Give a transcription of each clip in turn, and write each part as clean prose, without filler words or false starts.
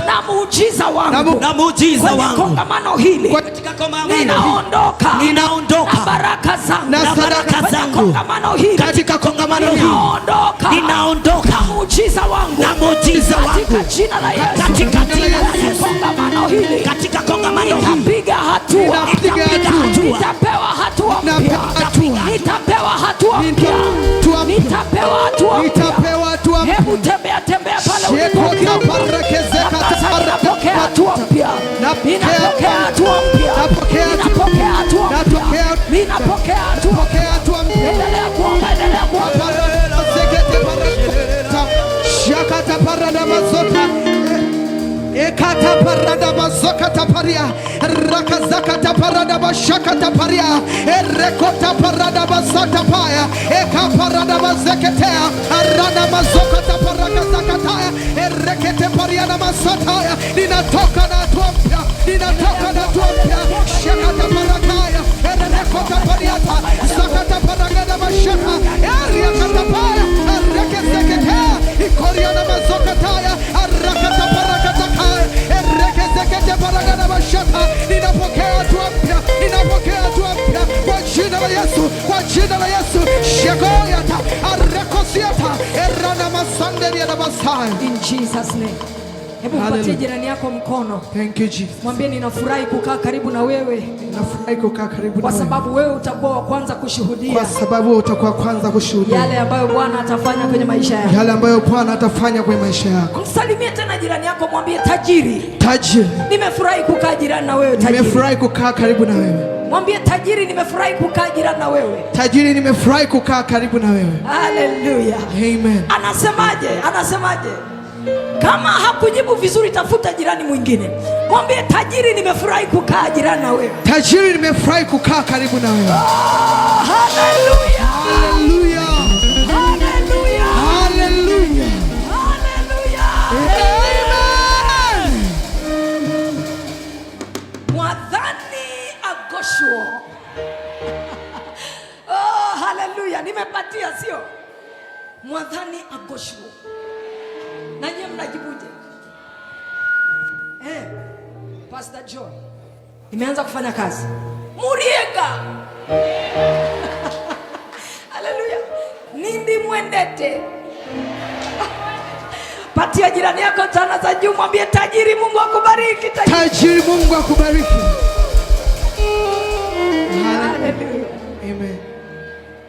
Na muujiza wangu Na muujiza kwenye wangu kongamano hili. Katika kongamano hili. Ninaondoka Ninaondoka na baraka zangu Na na baraka kwenye zangu kongamano hili. Katika kongamano hili. Ninaondoka Ninaondoka na muujiza wangu na muujiza katika wangu jina la Yesu. Katika jina la Kwenye Yesu. kongamano hili Katika kongamano hili. Nitapiga hatua. Nitapiga Nitapiga hatua. hatua. Nitapewa hatua mpya. Nitapewa hatua. Nitapewa hatua mpya. Hatua mpya. Nitapewa hatua mpya. Nitapewa hatua mpya. Hebu tembea tembea pale ulipo. Shekota parakezeka Sasa ninapokea hatua mpya. Napokea- Ninapokea hatua mpya. Napokea hatua- Ninapokea hatua mpya. Napokea- Ninapokea hatua. Napokea hatua mpya. Endelea kuomba, endelea kuomba. Sekete parakota. Shakata parada mazota. Ekata parada mazokata paria. Rakazakata parada bashakata paria. Erekota parada basata paya. Eka parada bazeketea. Arana mazokata parakazakataya. Erekete paria na masataya. Ninatoka na hatua mpya. Ninatoka na hatua mpya. Shakata parakaya. Erekota pariata. Zakata paragada bashaka. Eriakata paya. Arekezeketea. Ikoria na mazokataya. Arakata parakatakaya. Erekezekete paragada bashaka. Ninapokea hatua mpya. Ninapokea hatua mpya kwa jina la Yesu, kwa jina la Yesu. Shekoyata arekosiata erana masanderia na masaya. In Jesus name. Hebu mpatie Hallelujah. jirani yako mkono. Thank you, Jesus. Mwambie ninafurahi kukaa karibu na wewe Nafurahi kukaa karibu kwa na wewe sababu wewe utakuwa wa kwanza kushuhudia kwa sababu wewe utakuwa kwanza kushuhudia yale ambayo Bwana atafanya kwenye maisha yako. yale ambayo Bwana atafanya kwenye maisha yako. Msalimie tena jirani yako, mwambie tajiri, Tajiri, nimefurahi kukaa jirani na wewe tajiri. nimefurahi kukaa karibu na wewe. Mwambie tajiri, nimefurahi kukaa jirani na wewe. Tajiri, nimefurahi kukaa karibu na wewe. Haleluya. Amen. Anasemaje? Anasemaje? Kama hakujibu vizuri, tafuta jirani mwingine, mwambie tajiri, nimefurahi kukaa jirani na wewe. Tajiri, nimefurahi kukaa karibu na wewe. Oh, haleluya, Hallelujah. haleluya, Hallelujah. haleluya. Amen. Mwadhani agoshuo. Oh, haleluya, nimepatia sio? Mwadhani agoshuo. Na nyie mnajibuje? Pastor John, nimeanza kufanya kazi. Muriega. Haleluya. Nindi mwendete. Patia jirani yako tana za juu, mwambie tajiri, Mungu akubariki tajiri. Tajiri, Mungu akubariki. Haleluya. Amen.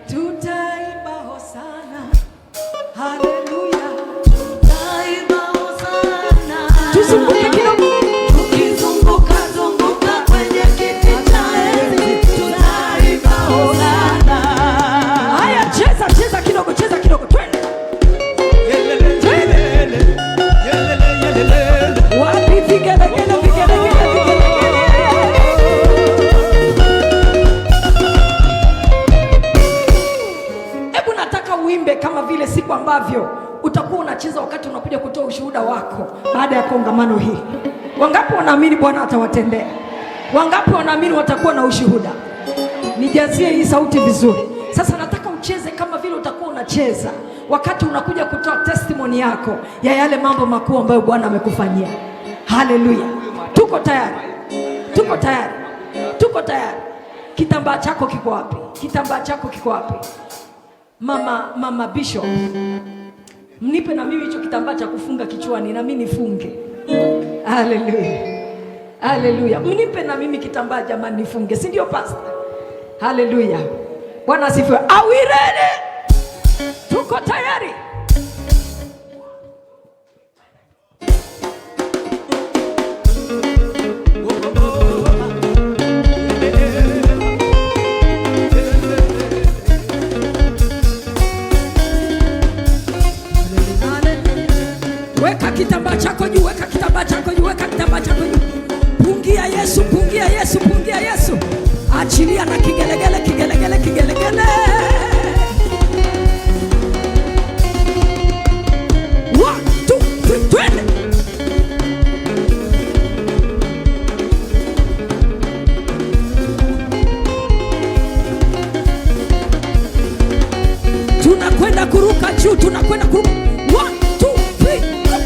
Tutaimba hosana. Haleluya. Tutaimba hosana. Tuzunguke kidogo. Tukizunguka zunguka kwenye kiti cha enzi, tutaimba hosana. Haya, cheza cheza kidogo, cheza kidogo. Twende. Twende. Wapi vigelegele, vigelegele, vigelegele. Hebu nataka uimbe kama vile siku ambavyo utakuwa unacheza wakati unakuja kutoa ushuhuda wako baada ya kongamano hili. Wangapi wanaamini Bwana atawatendea? Wangapi wanaamini watakuwa na ushuhuda? Nijazie hii sauti vizuri. Sasa nataka ucheze kama vile utakuwa unacheza wakati unakuja kutoa testimony yako ya yale mambo makuu ambayo Bwana amekufanyia. Haleluya. Tuko tayari. Tuko tayari. Tuko tayari. Kitambaa chako kiko wapi? Kitambaa chako kiko wapi? Mama Bishop, mnipe na mimi hicho kitambaa cha kufunga kichwani na mimi nifunge. Haleluya. Haleluya. Mnipe na mimi kitambaa jamani nifunge, si ndio pastor? Haleluya. Bwana asifiwe. Are we ready? Tuko tayari. Weka kitambaa chako juu, weka kitambaa chako juu, weka kitambaa chako juu. Pungia Yesu, pungia Yesu, pungia Yesu. Achilia na kigelegele, kigelegele, kigelegele. One, two, three, twende. Tunakwenda kuruka juu, tunakwenda kuruka. One, two, three, go.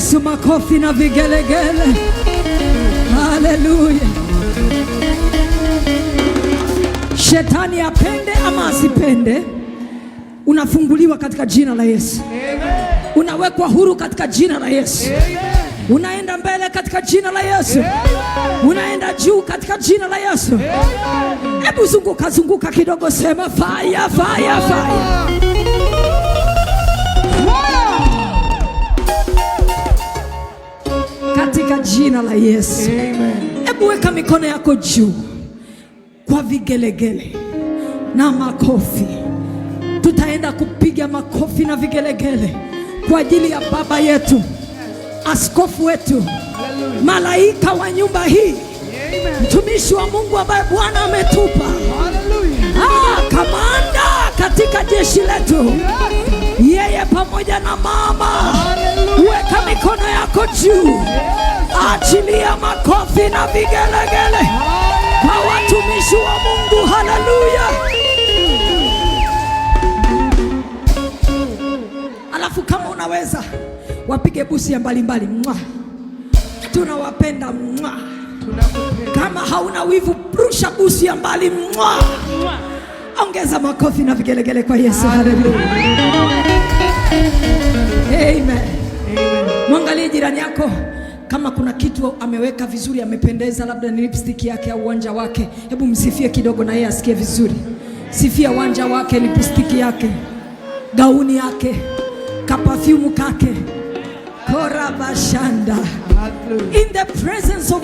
Yesu makofi na vigelegele. Haleluya. Shetani apende ama asipende, unafunguliwa katika jina la Yesu. Unawekwa huru katika jina la Yesu. Unaenda mbele katika jina la Yesu. Unaenda juu katika jina la Yesu. Hebu zunguka zunguka kidogo, sema fire, fire, fire. Katika jina la Yesu. Hebu weka mikono yako juu kwa vigelegele na makofi. Tutaenda kupiga makofi na vigelegele kwa ajili ya baba yetu, askofu wetu, malaika wa nyumba hii, mtumishi wa Mungu ambaye Bwana ametupa, kamanda katika jeshi letu, yeye pamoja na mama. Weka mikono yako juu, achilia makofi na vigelegele kwa watumishi wa Mungu. Haleluya! Alafu kama unaweza wapige busu ya mbalimbali. Mwa. Tunawapenda. Mwa. Kama hauna wivu, rusha busu ya mbali. Mwa. Ongeza makofi na vigelegele kwa Yesu. Haleluya. Amen. Mwangalie jirani yako kama kuna kitu ameweka vizuri, amependeza, labda ni lipstick yake au wanja wake. Hebu msifie kidogo na yeye asikie vizuri. Sifia wanja wake, lipstick yake, gauni yake, kaperfume kake. Korabashanda. In the presence of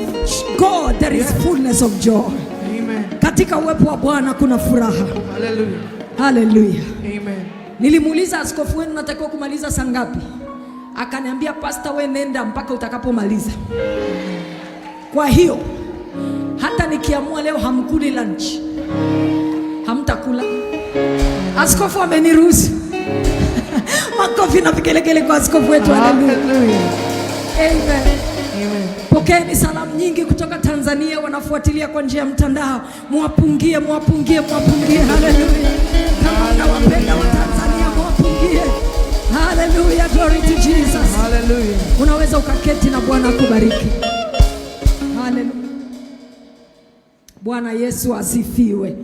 God there is fullness of joy. Amen. Katika uwepo wa Bwana kuna furaha. Hallelujah. Haleluya. Amen. Nilimuuliza askofu wenu natakiwa kumaliza saa ngapi? Akaniambia, "Pastor, we nenda mpaka utakapomaliza." Kwa hiyo hata nikiamua leo hamkuli lunch, hamtakula. Askofu ameniruhusu. Makofi na vigelegele kwa askofu wetu. Haleluya. Hallelujah. Amen. Amen. Pokeeni salamu nyingi kutoka Tanzania, wanafuatilia kwa njia ya mtandao. Mwapungie, mwapungie, mwapungie. Haleluya. Kama mnawapenda wa Tanzania, mwapungie. Haleluya, glory to Jesus. Hallelujah. Unaweza ukaketi na Bwana akubariki. Haleluya. Bwana Yesu asifiwe.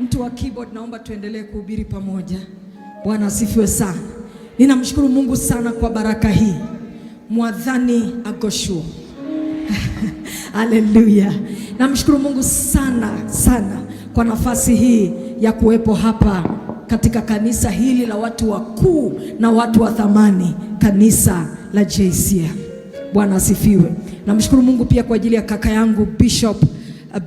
Mtu wa keyboard, naomba tuendelee kuhubiri pamoja. Bwana asifiwe sana. Ninamshukuru Mungu sana kwa baraka hii. Mwadhani agoshuo. Haleluya. Namshukuru Mungu sana sana kwa nafasi hii ya kuwepo hapa katika kanisa hili la watu wakuu na watu wa thamani, kanisa la JCM. Bwana asifiwe. Namshukuru Mungu pia kwa ajili ya kaka yangu Bishop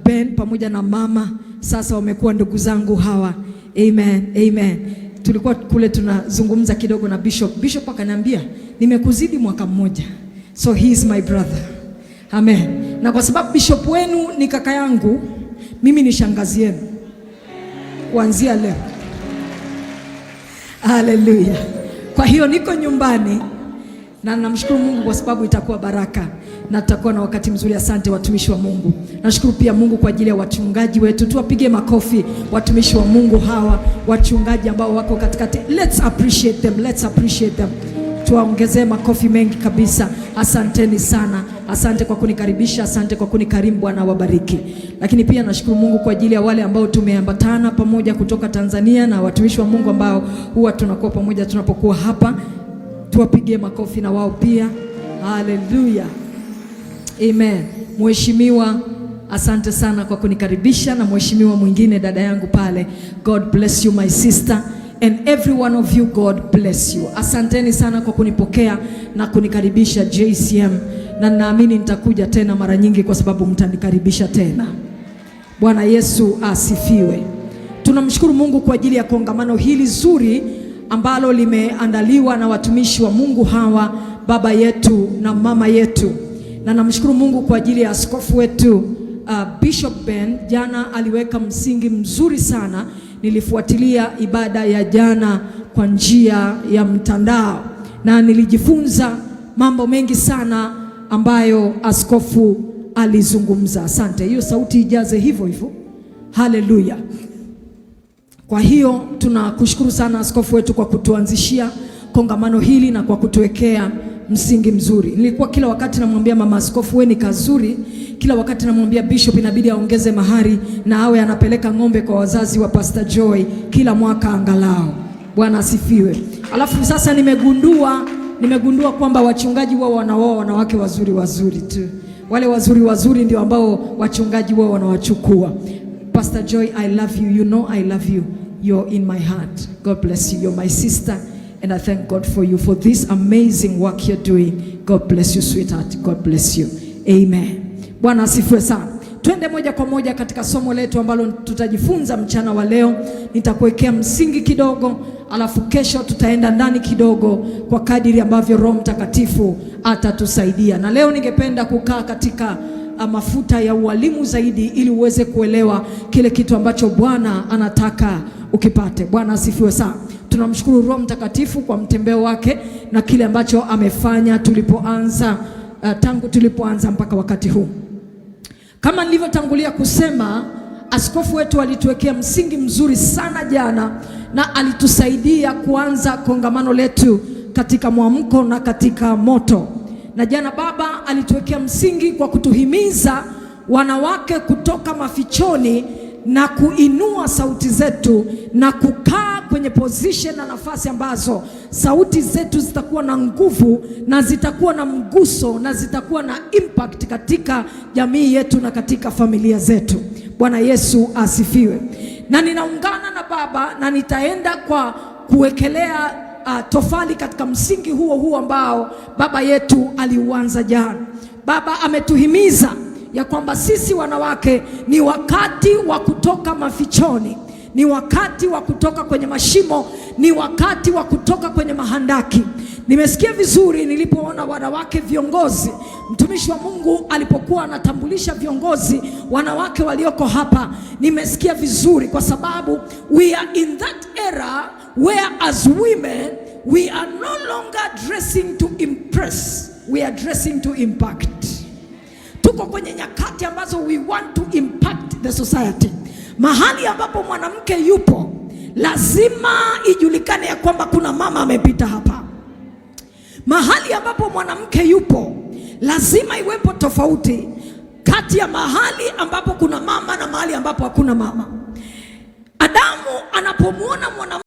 Ben pamoja na mama, sasa wamekuwa ndugu zangu hawa. Amen, amen. Tulikuwa kule tunazungumza kidogo na Bishop. Bishop akaniambia nimekuzidi mwaka mmoja. So he is my brother. Amen. Na kwa sababu bishop wenu ni kaka yangu, mimi ni shangazi yenu kuanzia leo. Haleluya. Kwa hiyo niko nyumbani na namshukuru Mungu kwa sababu itakuwa baraka na tutakuwa na wakati mzuri. Asante watumishi wa Mungu. Nashukuru pia Mungu kwa ajili ya wachungaji wetu. Tuwapige makofi watumishi wa Mungu hawa, wachungaji ambao wako katikati. Let's appreciate them. Let's appreciate them. Tuwaongezee makofi mengi kabisa. Asanteni sana, asante kwa kunikaribisha, asante kwa kunikarimu. Bwana wabariki. Lakini pia nashukuru Mungu kwa ajili ya wale ambao tumeambatana pamoja kutoka Tanzania na watumishi wa Mungu ambao huwa tunakuwa pamoja tunapokuwa hapa. Tuwapigie makofi na wao pia. Haleluya, amen. Mheshimiwa, asante sana kwa kunikaribisha, na mheshimiwa mwingine dada yangu pale, God bless you my sister and every one of you, God bless you. Asanteni sana kwa kunipokea na kunikaribisha JCM, na naamini nitakuja tena mara nyingi kwa sababu mtanikaribisha tena. Bwana Yesu asifiwe. Tunamshukuru Mungu kwa ajili ya kongamano hili zuri ambalo limeandaliwa na watumishi wa Mungu hawa, baba yetu na mama yetu, na namshukuru Mungu kwa ajili ya askofu wetu Bishop Ben. Jana aliweka msingi mzuri sana. Nilifuatilia ibada ya jana kwa njia ya mtandao na nilijifunza mambo mengi sana ambayo askofu alizungumza. Asante, hiyo sauti ijaze hivyo hivyo. Haleluya. Kwa hiyo tunakushukuru sana askofu wetu kwa kutuanzishia kongamano hili na kwa kutuwekea Msingi mzuri. Nilikuwa kila wakati namwambia mama askofu, we ni kazuri. Kila wakati namwambia bishop inabidi aongeze mahari na awe anapeleka ng'ombe kwa wazazi wa Pastor Joy kila mwaka angalau. Bwana asifiwe. Alafu sasa nimegundua kwamba wachungaji wao wanaoa wanawake wazuri wazuri tu. Wale wazuri wazuri ndio ambao wachungaji wao wanawachukua. Pastor Joy, I love you. You know I love you. You're in my heart. God bless you. You're my sister. And I thank God for you, for this amazing work you're doing. God bless you, sweetheart. God bless you. Amen. Bwana asifiwe sana. Twende moja kwa moja katika somo letu ambalo tutajifunza mchana wa leo. Nitakuwekea msingi kidogo, alafu kesho tutaenda ndani kidogo kwa kadiri ambavyo Roho Mtakatifu atatusaidia. Na leo ningependa kukaa katika mafuta ya ualimu zaidi ili uweze kuelewa kile kitu ambacho Bwana anataka ukipate. Bwana asifiwe sana. Tunamshukuru Roho Mtakatifu kwa mtembeo wake na kile ambacho amefanya tulipoanza, tangu tulipoanza mpaka wakati huu. Kama nilivyotangulia kusema, askofu wetu alituwekea msingi mzuri sana jana na alitusaidia kuanza kongamano letu katika mwamko na katika moto. Na jana baba alituwekea msingi kwa kutuhimiza wanawake kutoka mafichoni na kuinua sauti zetu na kukaa kwenye position na nafasi ambazo sauti zetu zitakuwa na nguvu na zitakuwa na mguso na zitakuwa na impact katika jamii yetu na katika familia zetu. Bwana Yesu asifiwe. Na ninaungana na baba na nitaenda kwa kuwekelea tofali katika msingi huo huo ambao baba yetu aliuanza jana. Baba ametuhimiza ya kwamba sisi wanawake ni wakati wa kutoka mafichoni, ni wakati wa kutoka kwenye mashimo, ni wakati wa kutoka kwenye mahandaki. Nimesikia vizuri nilipoona wanawake viongozi, mtumishi wa Mungu alipokuwa anatambulisha viongozi wanawake walioko hapa, nimesikia vizuri kwa sababu we are in that era where as women we are no longer dressing to impress, we are dressing to impact. Tuko kwenye nyakati ambazo we want to impact the society. Mahali ambapo mwanamke yupo lazima ijulikane ya kwamba kuna mama amepita hapa. Mahali ambapo mwanamke yupo lazima iwepo tofauti kati ya mahali ambapo kuna mama na mahali ambapo hakuna mama. Adamu anapomwona mwanamke